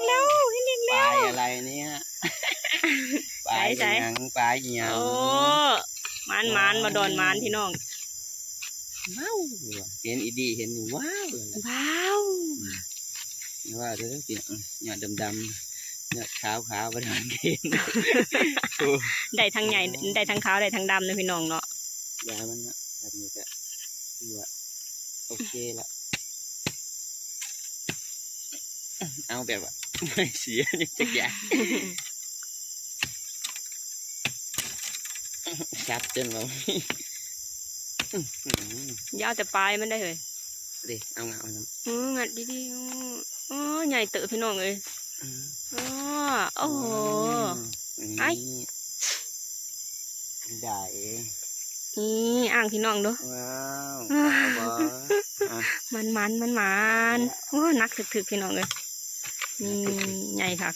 ແລ້ວ ເຫັນອີກແລ້ວ ປາຍອະໄລເນີ້ຍ? ປາຍ ໃສໆ ຫຍັງ? ປາຍອີຫຍັງ? ໂອ້ ໝານໆ ມາດອນໝານພີ່ນ້ອງ. ວ້າວ ເຫັນອີ່ດີ ເຫັນ ວ້າວ ວ້າວ ອືມ ວ່າເດີ ຍອດດຳໆ ຍອດຂາວໆ ບໍ່ໄດ້ເຫັນ. ໂອ້ ໄດ້ທັງໃຫຍ່ ອໍ ໄດ້ທັງຂາວ ໄດ້ທັງດຳເນາະພີ່ນ້ອງເນາະ. ຢາມັນເນາະ ແບບນີ້ກະຖືວ່າໂອເຄລະ. ເອົາແບບວ່າ ໄມ່ເສຍຫຍັງຈັກຢ່າງ ສັບຈົນວ່າ ອືມ ຢ່າເອົາແຕ່ປາຍມັນໄດ້ເຮີ້ຍ. ເດ້ ເອົາງາເອົານຳ ເອີ ງັດດີໆ. ໂອ້ ໂອ້ ໃຫຍ່ເຕີບພີ່ນ້ອງເອີຍ. ອືມ ອໍ ໂອ້ໂຫ ອືມ ໄອ້ ໄດ້ ນີ້ ອ້າງພີ່ນ້ອງດູ. ວ້າວ ອ້າວ ຂາວບໍ່? ອ່ະ ມັນໆ ມັນໆ ໂອ້ ໜັກຖືກໆ ພີ່ນ້ອງເອີຍ. ໜັກຖືກໆ ນີ້ ໃຫຍ່ຄັກ.